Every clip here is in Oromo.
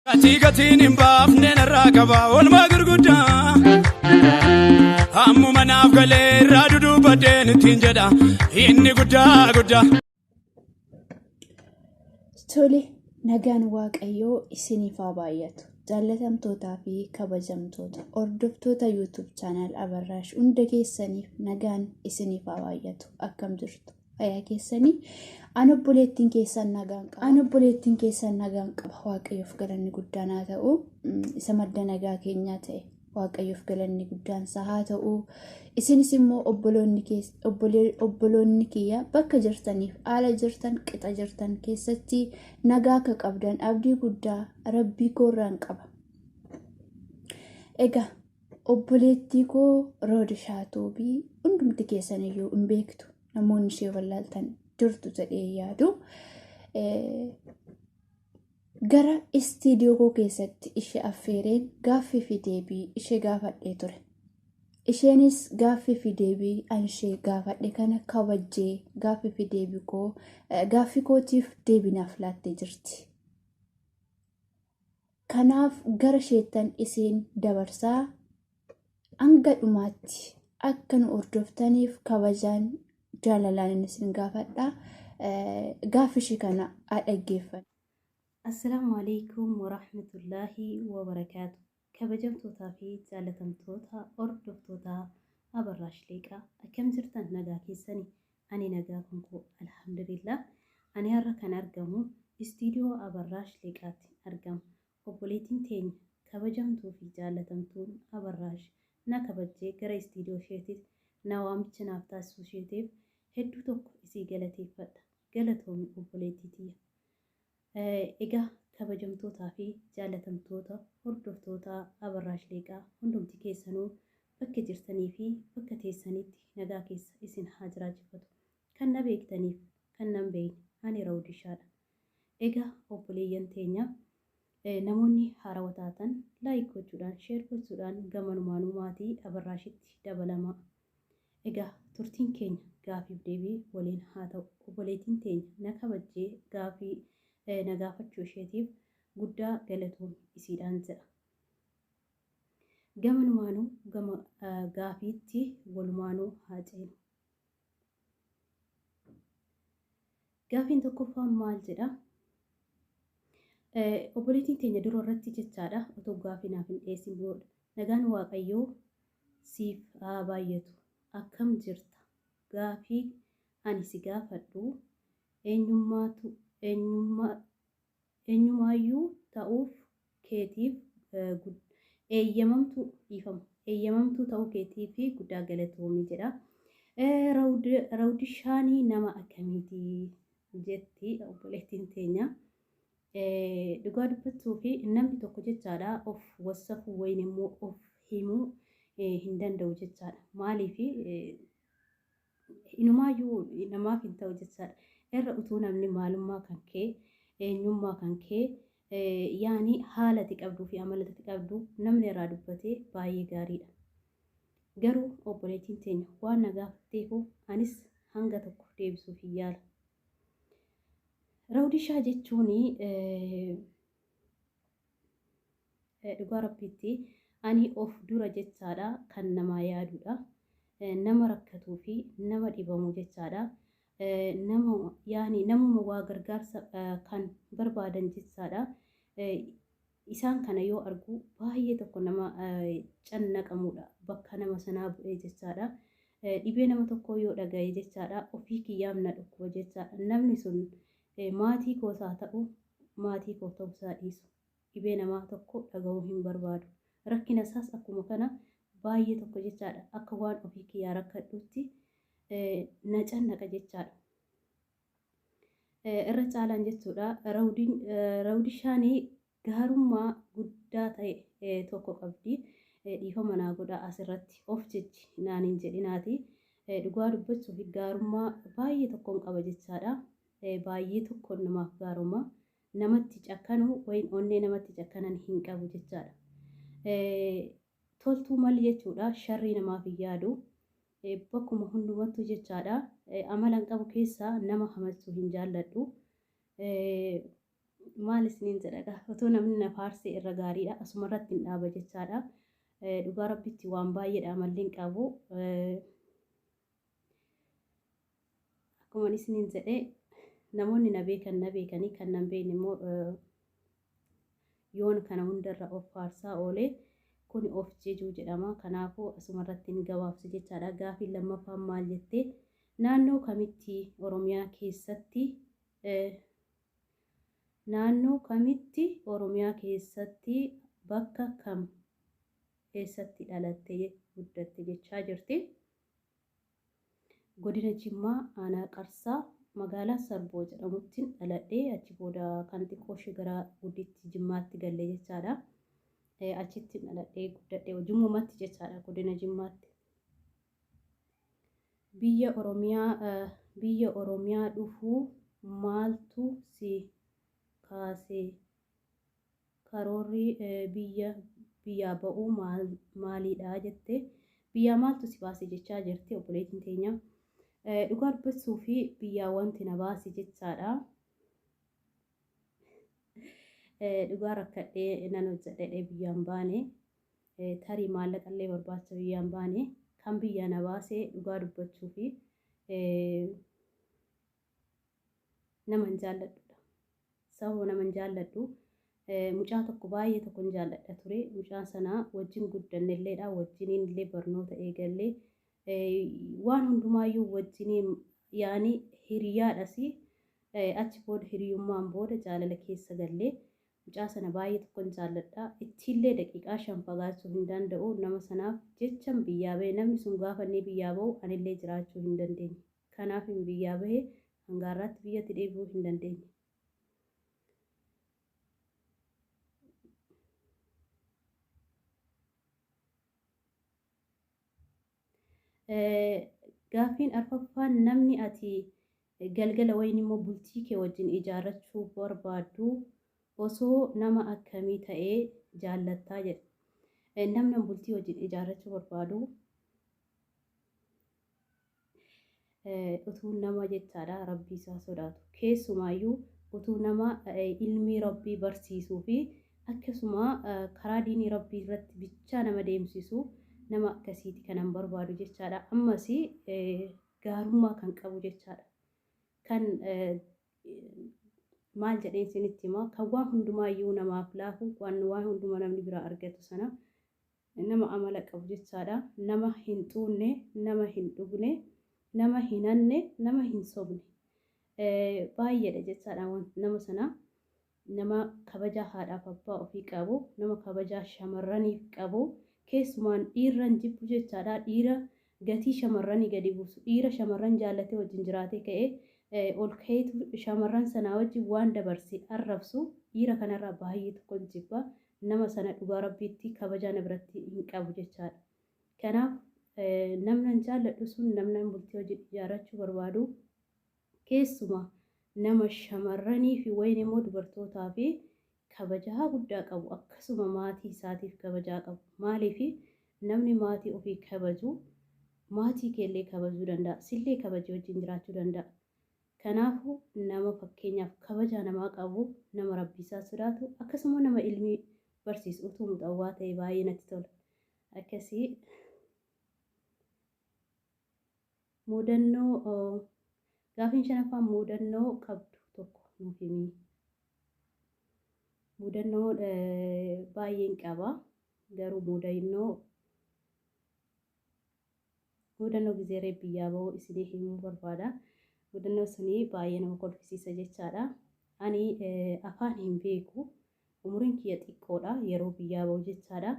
Gatii gatiin hin baafne narraa qaba oolmaa gurguddaa. Ammuma naaf galee irraa dudubbadheen ittiin jedha inni guddaa guddaa. Tole, nagaan Waaqayyoo isiniif haa baay'atu. Jaallatamtootaa fi kabajamtoota hordoftoota YouTube channel Abarraash hunda keessaniif nagaan isiniif haa baay'atu. Akkam jirtu? Fayyaa keessanii? An obboleettiin keessan nagaan qaba. An obboleettiin keessan nagaan qaba. Waaqayyoof galanni guddaan haa ta'u. Isa madda nagaa keenyaa ta'e. Waaqayyoof galanni guddaan isaa haa ta'u. Isinis immoo obboloonni kiyya bakka jirtaniif haala jirtan qixa jirtan keessatti nagaa akka qabdan abdii guddaa rabbii koorraan qaba. Egaa obboleettii koo Roodishaa Toobii hundumti keessan iyyuu hin beektu. Namoonni ishee wallaaltan jirtu jedhee yaadu. Gara istiidiyoo koo keessatti ishee affeereen gaaffii fi deebii ishee gaafadhee ture. Isheenis gaaffii fi deebii an ishee gaafadhe kana kabajjee gaaffii fi deebii koo gaaffii kootiif deebii naaf laattee jirti. Kanaaf gara isheettan isiin dabarsaa hanga dhumaatti akka nu hordoftaniif kabajaan jaalalaan isin gaafadha. Gaaffii ishee kana haa dhaggeeffannu. Assalaamu Aleykum Warahmatullaahi Wabarakaatu Kabajamtootaa fi jaalatamtoota hordoftoota Abarraash Leeqaa akkam jirtan nagaa keessani ani nagaa konkoo alhamdulillah ani har'a kan argamu istiidiyoo Abarraash Leeqaatti argama obboleettiin teenya kabajamtuu fi jaalatamtuun Abarraash na kabajjee gara istiidiyoo isheetit na waamicha naaf taasisuu isheetiif hedduu tokko isii galateeffadha galatoomi obboleettii tiyya Egaa kabajamtootaa fi jaalatamtoota hordoftoota Abarraash Leeqaa hundumti keessanuu bakka jirtanii fi bakka teessanitti nagaa keessa isin haa jiraachifatu. Kan na beektaniif kan nan beekne ani Rawdishaadha. Egaa obboleeyyan teenya namoonni haarawa taatan like gochuudhaan share gochuudhaan gamanumaanuu maatii Abarraashitti dabalamaa. Egaa turtiin keenya gaafiif deebii waliin haa ta'u. Obboleettiin teenya na kabajjee gaafii na gaafachuu isheetiif guddaa galatoomi isiidhaan jedha. Gamanumaanuu gama gaafiitti walumaanuu haa ceenu. Gaafiin tokkoffaan maal jedha? Obboleettiin teenya dura irratti jechaadha otoo gaafii naaf hin dhiyeessin booda. Nagaan Waaqayyoo siif haa baay'atu. Akkam jirta? Gaafii ani si gaafadhu eenyummaatu eenyummaa eenyumaayyuu ta'uuf keetiif eeyyamamtuu dhiifama eeyyamamtuu ta'uu keetiif guddaa galatoomi jedha. Rawdishaanii nama akkamiiti jetti obboleettiin teenya. Dhugaa dubbachuu fi namni tokko jechaadha of wassafuu wayin immoo of himuu hin danda'u jechaadha. Maaliif inumaayyuu namaaf hin ta'u jechaadha. Irra utuu namni maalummaa kan kee eenyummaa kan kee yaani haala ati qabduu fi amala ati qabdu namni irraa dubbatee baay'ee gaariidha. Garuu obboleettiin teenya waan na gaafatteefu anis hanga tokko deebisuuf hin yaala. Rawdishaa jechuun dhugaa rabbiitti ani of dura jechaadha kan namaa yaadudha. Nama rakkatuu fi nama dhibamu jechaadha. Nama yaani namuma waa gargaarsa kan barbaadan jechaadha. Isaan kana yoo argu baay'ee tokko nama cannaqamudha. Bakka nama sanaa bu'ee jechaadha. Dhibee nama tokkoo yoo dhaga'e jechaadha. Ofii kiyyaaf na dhukkuba jechaadha. Namni sun maatii koos haa ta'u maatii koo ta'uu isaa dhiisu. Dhibee namaa tokko dhaga'uu hin barbaadu. Rakkina isaas akkuma kana baay'ee tokko jechaadha. Akka waan ofii kiyyaa rakkadhuutti na cannaqa jechaadha. Irra caalaan jechuudha rawdishaanii gaarummaa guddaa ta'e tokko qabdi. Dhiifama naa godhaa asirratti of jechi naan hin jedhinaati. Dhugaa dubbachuuf gaarummaa baay'ee tokkoon qaba jechaadha. Baay'ee tokkoon namaaf gaaroma. Namatti cakkanu wayin onnee namatti cakkanan hin qabu jechaadha. Toltuu mal jechuudha sharrii namaaf hin yaadu. Bakkuma hundumattuu jechaadha. Amalan qabu keessaa nama hamachuu hin jaalladhu. Maal isiniin jedha, otoo namni na faarsee irra gaariidha. Asumarratti hin dhaaba jechaadha. Dhugaa rabbitti waan baay'eedha amalli hin qabu. Akkuma isiniin jedhe, namoonni na beekan na beekanii, kan na hin beekne immoo yoon kana hundarra of faarsaa oolee kun of jejuu jedhama. Kanaafuu asumarratti hin gabaabsu jechaadha. Gaafiin lammaffaan maal jettee? Naannoo kamitti Oromiyaa keessatti, naannoo kamitti Oromiyaa keessatti, bakka kam eessatti dhalattee guddatte jechaa jirti. Godina Jimmaa, aanaa Qarsaa, magaalaa Sarboo jedhamutti dhaladhee, achi booda kan xiqqoo ishee gara gudditti Jimmaatti galle jechaadha. Achitti dhaladhee guddadhee Jimmumatti jechaadha, godina Jimmaatti. Biyya Oromiyaa dhufuu maaltu si kaase? Karoorri biyyaa ba'uu maalidha jette. Biyyaa maaltu si baase jechaa jirti obboleettiin teenya. Dhugaa dubbachuu fi biyyaa wanti na baase jechaadha. Dhugaa rakkadhee nan hojjedhee biyyaan baane, tarii maallaqallee barbaacha biyyaan baane. Kan biyya na baase, dhugaa dubbachuu fi, nama hin jaalladhudha. Sababa nama hin jaalladhu, mucaa tokko baay'ee tokko hin jaalladha ture. Mucaan sana wajjin guddannelleedha. Wajjiniin illee barnoota eegallee, waan hundumaayyuu wajjiniin, yaani hiriyaadhas. Achi booda hiriyummaan booda jaalala keessa gallee, mucaa sana baay'ee tokkon jaalladha. Ittiillee daqiiqaa 5 fagaachuu hin danda'u. Nama sanaaf jechan biyyaa bahe. Namni sun gaafa inni biyyaa bahu anillee jiraachuu hin dandeenye. Kanaaf hin biyyaa bahe, hanga har'aatti biyyatti deebi'uu hin dandeenye. Gaaffiin arfaffaan, namni ati galgala wayin immoo bultii kee wajjin ijaarrachuu barbaaddu osoo nama akkamii ta'ee jaallattaa jedha. Namni bultii wajjin ijaarrachuu barbaadu utuu nama jechaadha rabbii isaa sodaatu, keessumaayyuu utuu nama ilmii rabbii barsiisuu fi akkasuma karaa diinii rabbii irratti bichaa nama deemsisu, nama akkasiiti kanan barbaadu jechaadha. Ammas gaarummaa kan qabu jechaadha. Kan maal jedheen isinitti himaa, kan waan hundumaayyuu namaaf laafu, waan hundumaa namni biraa argatu sana, nama amala qabu jechaadha. Nama hin xuunne, nama hin dhugne, nama hin hanne, nama hin sobne. Baay'eedha jechaadha nama sana. Nama kabajaa haadhaaf abbaa ofii qabu, nama kabajaa shamarraniif qabu, keessumaan dhiirran jibbu jechaadha. Dhiira gatii shamarranii gadi buusu, dhiira shamarran jaallatee wajjin jiraatee ka'ee ol ka'eetu shamarran sanaa wajjin waan dabarse arrabsu, dhiira kanarraa baay'ee tokkon jibba. Nama sana dhugaa rabbiitti kabajaa na biratti hin qabu jechaadha. Kanaaf namni jaalladhu sun, namni bultii wajjin ijaarrachuu barbaadu, keessumaa nama shamarranii fi wayin immoo dubartootaa fi kabajaa guddaa qabu, akkasuma maatii isaatiif kabajaa qabu. Maaliif? Namni maatii ofii kabaju maatii keellee kabajuu danda'a, sillee kabajee wajjin jiraachuu danda'a. Kanaafuu nama fakkeenyaaf kabajaa namaa qabu, nama rabbiisaa sodaatu, akkasuma nama ilmii barsiisu, utuu muxawwaa ta'e baay'ee natti tola. Akkasii mudannoo. Gaafiin shanaffaan, mudannoo qabdu tokko nuuf himi. Mudannoo baay'een qaba. Garuu mudannoo gizee biyyaa bahuu isinii himuu barbaada. Mudannoo sunii baay'ee nama kolfisiisa jechaadha. Ani afaan hin beeku. Umuriin kiyya xiqqoodha yeroo biyyaa bahu jechaadha.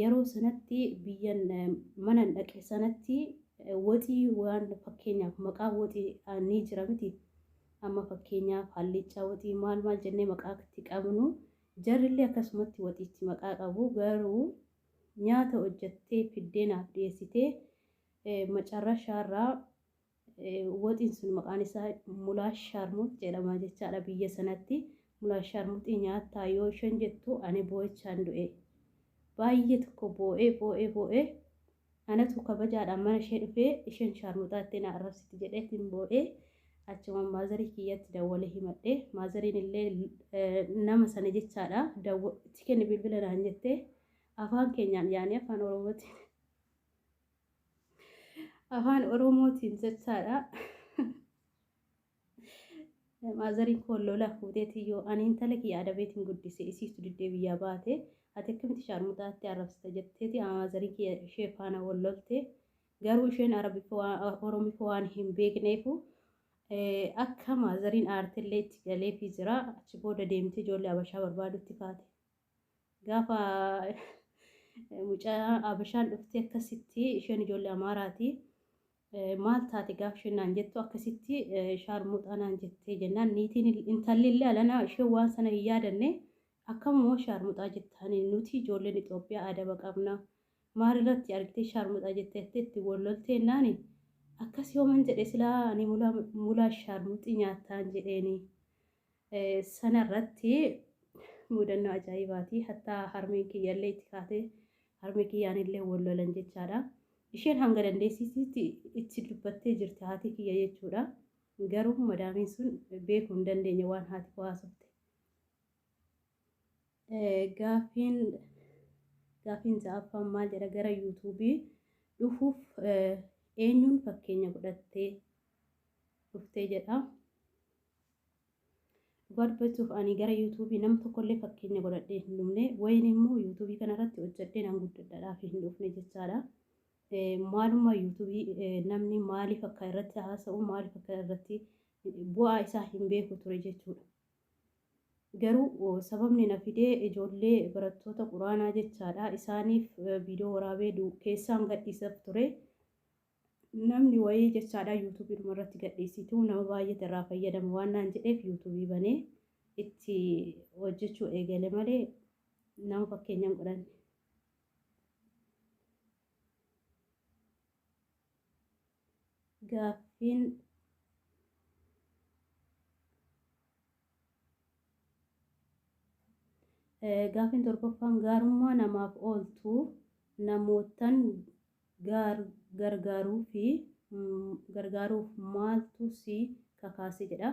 Yeroo sanatti biyyan mana dhaqe sanatti waxii, waan fakkeenyaaf maqaa waxii ni jira miti. Amma fakkeenyaaf hallichaa waxii maal maal jennee maqaa itti qabnu, jarrillee akkasumatti waxiitti maqaa qabu. Garuu nyaata hojjettee fiddee naaf dhiyeessitee, macarrashaarraa waxiin sun maqaan isaa mulaa shaarmut jedhama jechaadha biyya sanatti. Mulaa shaarmuxii nyaattaa yoo isheen jettu ani boo'ichaan du'e. Baay'ee tokko boo'ee boo'ee boo'ee, anatu kabajaadhaan mana ishee dhufee isheen shaarmuxaatti na arrabsiti jedheetiin boo'ee. Achuma maazarii kiyyatti dawwalee himadhe. Maazariin illee nama sana jechaadha. Itti kenni bilbila naan jettee afaan keenyaan yaani afaan Oromootiin afaan Oromootiin jechaadha. Maazariin koo lola fuuteeti yoo ani intala kiyya adabeetiin guddise isiitu diddee biyyaa baate ati akkamitti shaarmuxaatti arrabsita jetteeti maazariin kiyya ishee faana wal lolte. Garuu isheen Oromiffa waan hin beekneefu akka maazariin aartillee itti galeefii jira. Achi booda deemtee ijoollee Habashaa barbaadutti kaate. Gaafa mucaa Habashaan dhuftee akkasitti isheen ijoollee Amaaraati. Maal taate gaafa isheen naan jettu akkasitti shaarmuxaa naan jettee jennaan niitiin intalli illee alanaa isheen waan sana hin yaadanne akkamummoo shaarmuxaa jettaanii nuti ijoolleen Itoophiyaa adaba qabna. Maalirratti argitee shaarmuxaa jettee itti wal loltee naani akkas yooman jedhe silaa ani mulaa shaarmuxii nyaattaan jedheeni. Sanarratti mudannoo ajaa'ibaati. Hattaa harmeen kiyyallee itti kaatee harmee kiyyaanillee wal lolan jechaadha. Isheen hanga dandeessisitti itti dubbattee jirti haati kiyya jechuudha. Garuu madaamiin sun beekuu hin dandeenye waan haati koo haasofte. Gaaffiin ja'affaan maal jedha gara yuutuubii dhufuuf eenyuun fakkeenya godhattee dhuftee jedha. Dhugaa dubbachuuf ani gara yuutuubii nama tokkollee fakkeenya godhadhee hin dhufne wayin immoo yuutuubii kanarratti hojjedhee nan guddadhaadhaaf hin dhufne jechaadha. Maalummaa yuutuubii namni maaliif akka irratti haasa'u maaliif akka irratti bu'aa isaa hin beeku ture jechuudha. Garuu sababni na fidee ijoollee barattoota quraanaa jechaadha. Isaaniif viidiyoo waraabee keessaan gadhiisaaf ture. Namni wayii jechaadha yuutuubii irratti gadhiisitu nama baay'eetu irraa fayyadama waan naan jedheef yuutuubii banee itti hojjechuu eegale malee nama fakkeenya hin godhanne. Gaaffiin torbaffaan gaarummaa namaaf ooltu namootan gargaaruu fi gargaaruuf maaltu si kakaase jedha.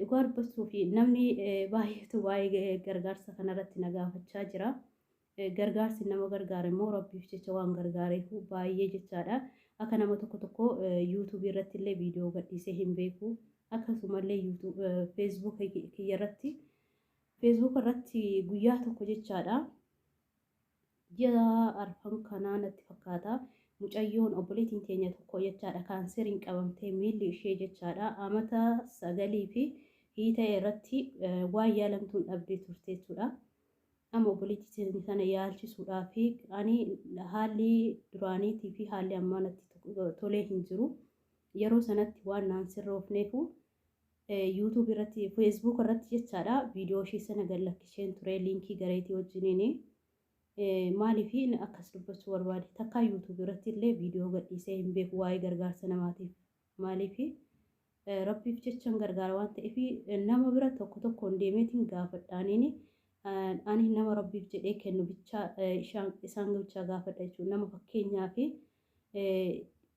Dhugaa dubbachuu fi namni baay'eetu waa'ee gargaarsa kanarratti na gaafachaa jira. Gargaarsi nama gargaara immoo rabbiif jecha waan gargaareef baay'ee jechaadha. Akka nama tokko tokko yuutuubii irratti illee viidiyoo gadhiisee hin beeku. Akkasumallee feesbuuk kiyya irratti feesbuuk irratti guyyaa tokko jechaadha. Ji'a arfan kanaa natti fakkaata. Mucayyoon obboleettiin teenya tokko jechaadha kaanseriin qabamtee miilli ishee jechaadha amata 9 fi hiita irratti waan yaalamtuun dhabdee turte jechuudha. Amma obboleettii sana yaalchisuudhaaf ani haalli duraaniitii fi haalli ammaa natti tolee hin jiru. Yeroo sanatti waan naan sirroofneefu yuutuub irratti feesbuuk irratti jechaadha viidiyoo ishee sana gad lakkiseen ture liinkii gareetii wajjiniini. Maaliif akkas dubbachuu barbaade takkaa yuutuub irratti illee viidiyoo gadhiisee hin beeku waa'ee gargaarsa namaatiif. Maaliif rabbiif jechan gargaara waan ta'eef nama bira tokko tokkoon deemeetiin gaafadhaaniini ani nama rabbiif jedhee kennu bichaa isaan bichaa gaafadha jechuudha. Nama fakkeenyaaf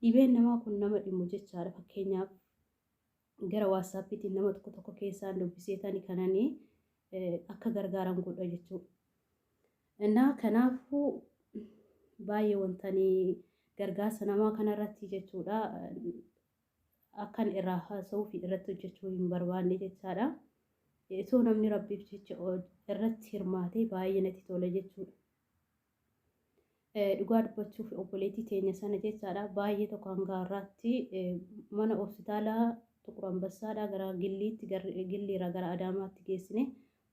dhibeen namaa kun nama dhimmu jechaadha. Fakkeenyaaf gara waatsaappiitiin nama tokko tokko keessaan dubbisee tani kananii akka gargaaran godha jechuudha. Innaa kanaafuu baay'ee wantanii gargaarsa namaa kanarratti jechuudha akkan irraa haasa'uu fi irratti hojjechuu hin barbaanne jechaadha. Itoo namni rabbiif jecha irratti hirmaatee baay'ee natti tola jechuudha. Dhugaa dubbachuuf obboleettii teenya sana jechaadha baay'ee tokko hanga har'aatti mana hospitaalaa Tuqur Ambassaadhaa gara Gilliitti Gilliirraa gara Adaamaatti geessine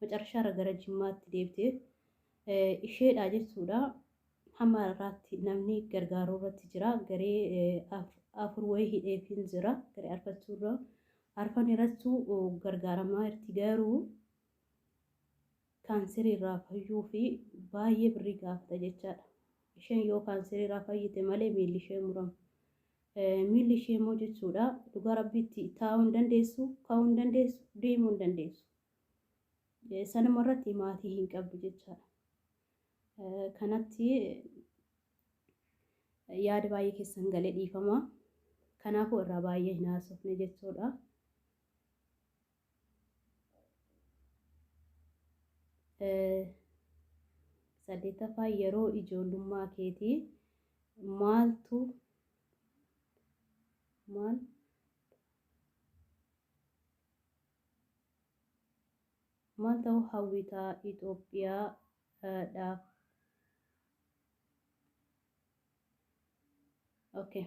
macarashaarra gara Jimmaatti deebite isheedha jechuudha. Hamma har'aatti namni gargaaruu irratti jira. Garee afur wayii hidheefin jira. Garee arfachuurra arfan irrattuu gargaaramaa jirti garuu kaanserii irraa fayyuu fi baay'ee birrii gaafata jechaadha. Isheen yoo kaanserii irraa fayyite malee miilli ishee murama. Miilli ishee immoo jechuudha dhugaa rabbiitti taa'uu hin dandeessu, ka'uu hin dandeessu, deemuu hin dandeessu. Sanuma irratti maatii hin qabdu jechaadha. Kanatti yaada baay'ee keessan galee dhiifama. Kanaafuu irraa baay'ee hin haasofne jechuudha. Saddeettaffaa yeroo ijoollummaa keetii maaltu maal maal ta'uu hawwitaa Itoophiyaadhaaf? Okay.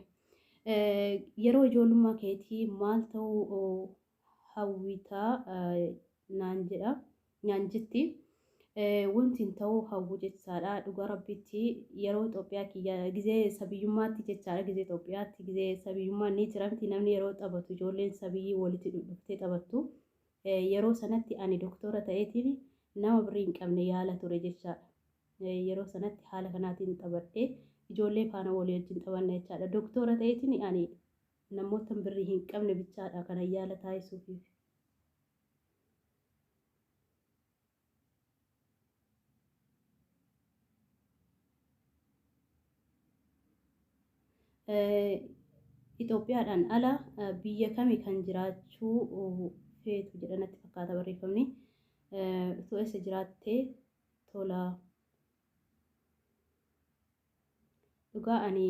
Yeroo ijoollummaa keetii maal ta'uu hawwitaa naan jedha naan jetti. Wanti hin ta'uu hawwu jechaadha. Dhugaa Rabbitti yeroo Itoophiyaa kiyya gizee sabiyyummaatti jechaadha. Gizee Itoophiyaatti gizee sabiyyummaan ni jiramti namni yeroo taphatu ijoolleen sabiyyii walitti dhuftee taphattu. Yeroo sanatti ani doktora ta'eetiin nama birrii hin qabne yaala ture jechaadha. Yeroo sanatti haala kanaatiin taphadhee ijoollee faana walii wajjin taphanna jechaadha. Doktora ta'eetiin ani namoota birrii hin qabne bichaadha kana yaala taasisuufiif. Itoophiyaadhaan ala biyya kami kan jiraachuu feetu jedha natti fakkaata barreeffamni. Utuu eessa jiraattee tola. Dhugaa ani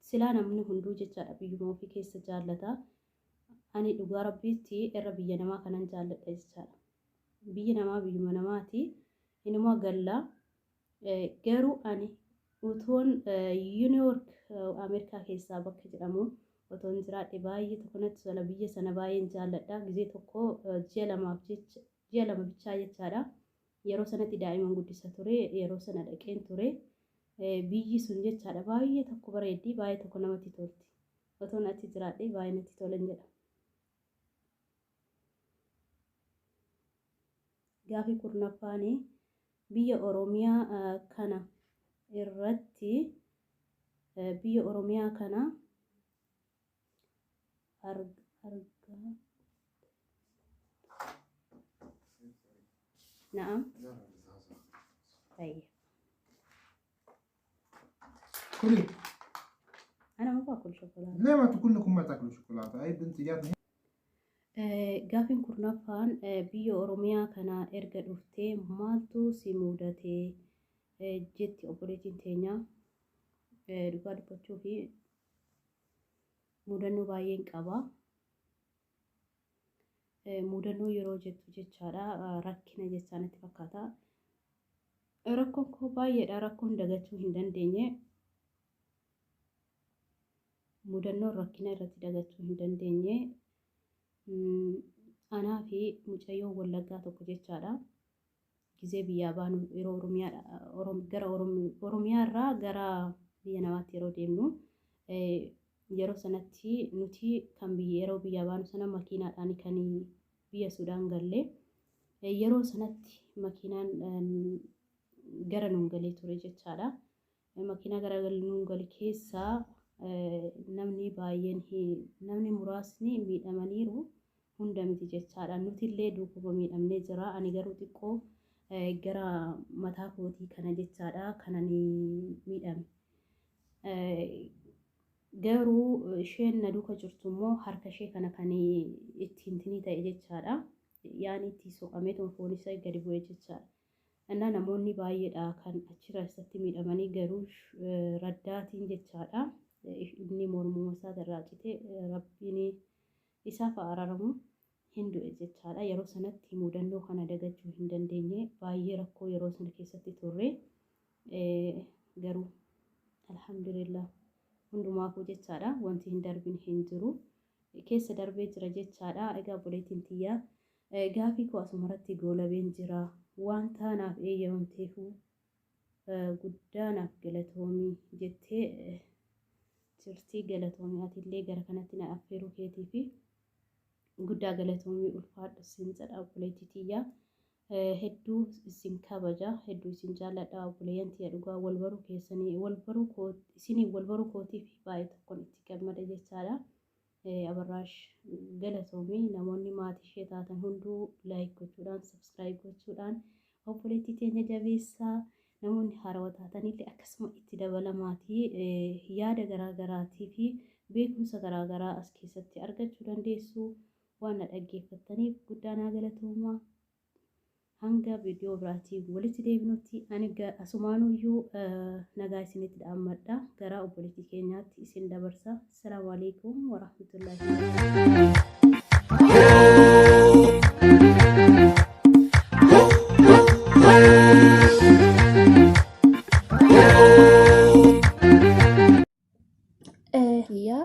silaa namni hunduu jechaadha biyyuma ofii keessa jaallata. Ani dhugaa Rabbiitti irra biyya namaa kanan jaalladha jechaadha. Biyyi namaa biyyuma namaati. Inuma galla. Garuu ani utuun Niiwuyoork Ameerikaa keessaa bakka jedhamu otoon jiraadhe baay'ee tokko natti tola. Biyya sana baay'een jaalladha. Gizee tokko ji'a lamaaf jecha ji'a lama bichaa jechaadha. Yeroo sanatti daa'iman guddisa ture. Yeroo sana dhaqeen ture. Biyyi sun jechaadha baay'ee tokko bareeddi, baay'ee tokko namatti tolti. Otoon achi jiraadhe baay'ee natti tolan jedha. Gaafii kurnaffaanii biyya Oromiyaa kana irratti biyya Oromiyaa kana argaa نعم طيب كلي. أنا ما باكل شوكولاتة. ليه ما كلكم ما تاكلوا شوكولاتة؟ هاي بنتي جاتني. Gaafiin kurnaffaan biyya Oromiyaa kana erga dhuftee maaltu si mudate jetti obboleettiin teenya. Dhugaa dubbachuu fi mudannoo baay'een qaba. Mudannoo yeroo jettu jechaadha rakkina jechaa natti fakkaata. Rakkoon koo baay'eedha. Rakkoon dagachuu hin dandeenye. Mudannoon rakkina irratti dagachuu hin dandeenye. Anaa fi mucayyoo Wallaggaa tokko jechaadha. Gizee biyyaa baanu yeroo Oromiyaa gara Oromiyaa irraa gara biyya namaatti yeroo deemnu yeroo sanatti nuti kan biyya yeroo biyyaa baanu sana makiinaadhaan kan biyya Sudaan galle. Yeroo sanatti makiinaan gara nuun galee ture jechaadha. Makiinaa gara nuun gale keessaa namni baay'een namni muraasni miidhamaniiru, hunda miti jechaadha. Nuti illee duukuma miidhamnee jira. Ani garuu xiqqoo gara mataa kootii kana jechaadha kanan miidhame. Garuu isheen na duuka jirtu immoo harka ishee kana kan ittiin tinii ta'e jechaadha. Yaani itti soqamee foon isaa gadi bu'e jechaadha. Innaa namoonni baay'eedha kan achi keessatti miidhamanii garuu raddaatiin jechaadha. Inni mormuma isaa irraa cite, Rabbiin isaaf araaramu, hin du'e jechaadha. Yeroo sanatti mudannoo kana dagachuu hin dandeenye. Baay'ee rakkoo yeroo sana keessatti turre. Garuu alhamdulillah hundumaafuu jechaadha wanti hin darbin hin jiru. Keessa darbee jira jechaadha. Egaa obboleettiin tiyyaa gaafii koo asumarratti goolabeen jira. Wanta naaf eeyyamamteefuu guddaa naaf galatoomii jettee jirti. Galatoomii atillee gara kanatti na affeeruu keetii fi guddaa galatoomii, ulfaadhu siin jedha obboleettii tiyyaa. Hedduu isin kabaja, hedduu isin jaalladha obboleeyyan tiyya. Dhugaa wal baruu keessanii wal baruu isinii wal baruu kootiif baay'ee tokkoon itti gammada jechaadha. Abarraash galatoomii. Namoonni maatii ishee taatan hunduu like gochuudhaan, subscribe gochuudhaan obboleettii teenya jabeessaa. Namoonni haarawaa taatanillee akkasuma itti dabalamaatii yaada garaa garaatii fi Beekumsa garaagaraa as keessatti argachuu dandeessu. Waan na dhaggeeffattaniif guddaa naa galatoomaa. Hanga viidiyoo biraatiin walitti deebinutti ani asumaanuyyuu nagaa isinitti dhaammadha. Gara obboleettii keenyaatti isin dabarsa. Assalaamu alaikum warahmatullahi wabarakatuh. Kiyya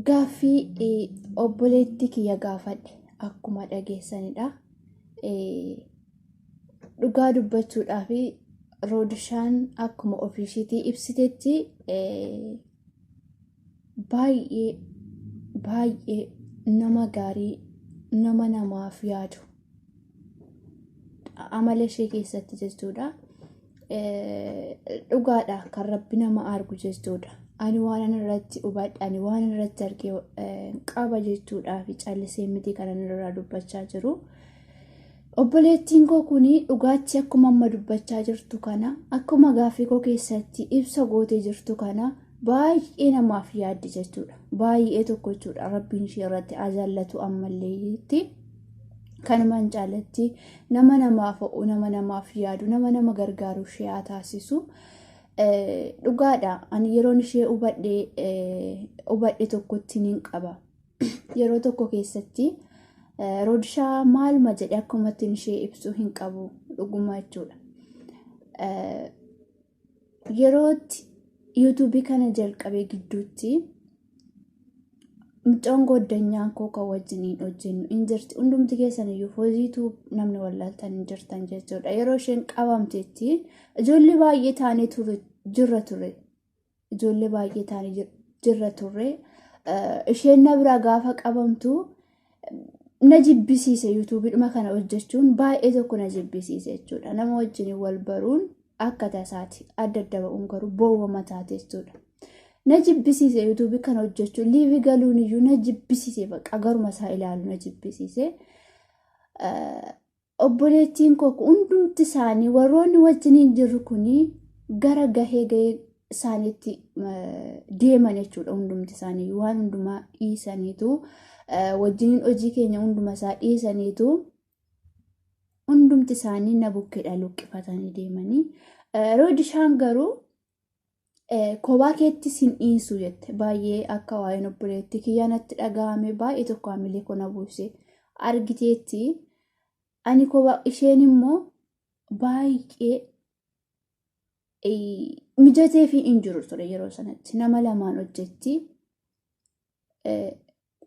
gaaffii obboleetti kiyya gaafadhe akkuma dhageessanidha. Dhugaa dubbachuudhaaf Roodishaan akkuma ofiishiitii ibsitetti baay'ee baay'ee nama gaarii, nama namaaf yaadu amala ishee keessatti jechuudha. Dhugaadha kan rabbi nama argu jechuudha. Ani waan ani irratti hubadhe, ani waan irratti arge qaba jechuudhaaf callisee miti kan ani irraa dubbachaa jiru. Obboleettiin koo kun dhugaatti akkuma amma dubbachaa jirtu kana, akkuma gaaffii koo keessatti ibsa gootee jirtu kana, baay'ee namaaf yaaddi jechuudha. Baay'ee tokko jechuudha. Rabbiin ishee irratti haa jaallatu ammallee kanumaan caalatti nama namaaf ho'u, nama namaaf yaadu, nama nama gargaaru ishee haa taasisu. Dhugaadha. Ani yeroon ishee hubadhe tokkotti nin qaba. Yeroo tokko keessatti Roodishaa maaluma jedhe akkuma ittiin ishee ibsu hin qabu dhuguma jechuudha. Yerootti yuutuubii kana jalqabee gidduutti mucaan gooddanyaan koo kan wajjiniin hojjennu hin jirti. Hundumti keessan iyyuu hojiituu namni wallaaltan hin jirtan jechuudha. Yeroo isheen qabamtetti ijoollee baay'ee taanee ture jirra ture. Ijoollee baay'ee taanee jirra turre. Isheen na biraa gaafa qabamtu na jibbisiise, yuutuubiidhuma kana hojjechuun baay'ee tokko na jibbisiise jechuudha. Nama wajjin wal baruun akka tasaati, adda adda ba'uun garuu boowwa mataati jechuudha. Na jibbisiise yuutuubii kana hojjechuun, live galuun iyyuu na jibbisiise, bakka garuma isaa ilaalu na jibbisiise. Obboleettiin koo hundumti isaanii warroonni wajjiniin jirru kuni gara gahee gahee isaaniitti deeman jechuudha. Hundumti isaanii waan hundumaa dhiisaniitu, wajjiniin hojii keenya hunduma isaa dhiisaniitu, hundumti isaanii na bukkeedha luqqifatanii deemanii. Roodishaan garuu kophaa keetti sin dhiisu jette. Baay'ee akka waa'een obboleettii kiyyaa natti dhaga'ame, baay'ee tokko hamilee koo na buuse argiteetti. Ani kophaa, isheen immoo baay'ee mijatee fi hin jiru ture yeroo sanatti, nama lamaan hojjetti.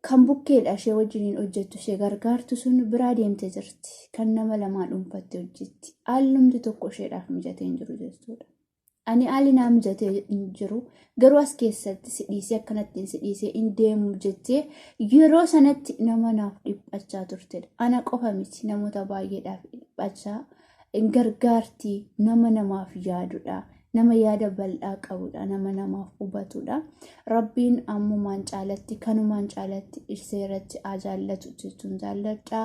Kan bukkeedha ishee wajjiniin hojjettu, ishee gargaartu sun biraa deemtee jirti. Kan nama lamaan dhuunfattee hojjetti. Hallumti tokko isheedhaaf mijatee hin jiru jechuudha. Ani haalli naa mijatee hin jiru, garuu as keessatti si dhiisee akkanattiin si dhiisee hin deemu jettee yeroo sanatti nama naaf dhiphachaa turtedha. Ana qofa miti, namoota baay'eedhaaf dhiphachaa hin gargaarti, nama namaaf yaadudha. Nama yaada bal'aa qabudha. Nama namaaf hubatudha. Rabbiin ammumaan caalatti kanumaan caalatti ishee irratti haa jaallatu jechuun jaalladha.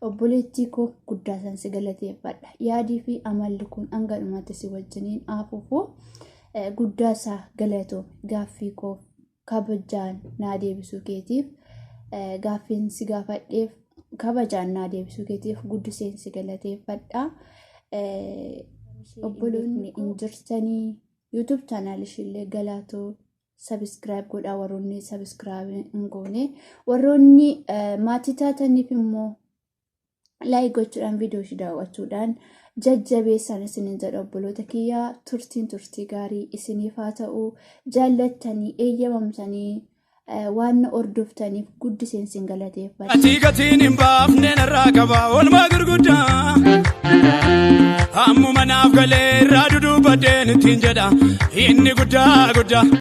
Obboleettii koo guddaa san si galateeffadha. Yaadii fi amalli kun hanga dhumaatti si wajjiniin haa fufu. Guddaa isaa galatoome, gaaffii koo kabajaan naa deebisuu keetiif, gaaffiin si gaafadheef kabajaan naa deebisuu keetiif guddiseen si galateeffadha. Obboloonni hin jirtanii YouTube channel ishiillee galaatoo subscribe godhaa, warroonni subscribe hin goone, warroonni maatii taataniif immoo like gochuudhaan viidiyoo ishii daawwachuudhaan jajjabeessaan isiniin jedha. Obboloota kiyyaa, turtiin turtii gaarii isiniif haa ta'u. Jaallattanii eeyyamamtanii waan na hordoftaniif guddiseen sin galateeffadha. Gatii gatiin hin baafne narraa qaba oolmaa gurguddaa. Ammuma naaf galee irraa dudubbadheen ittiin jedha inni guddaa guddaa.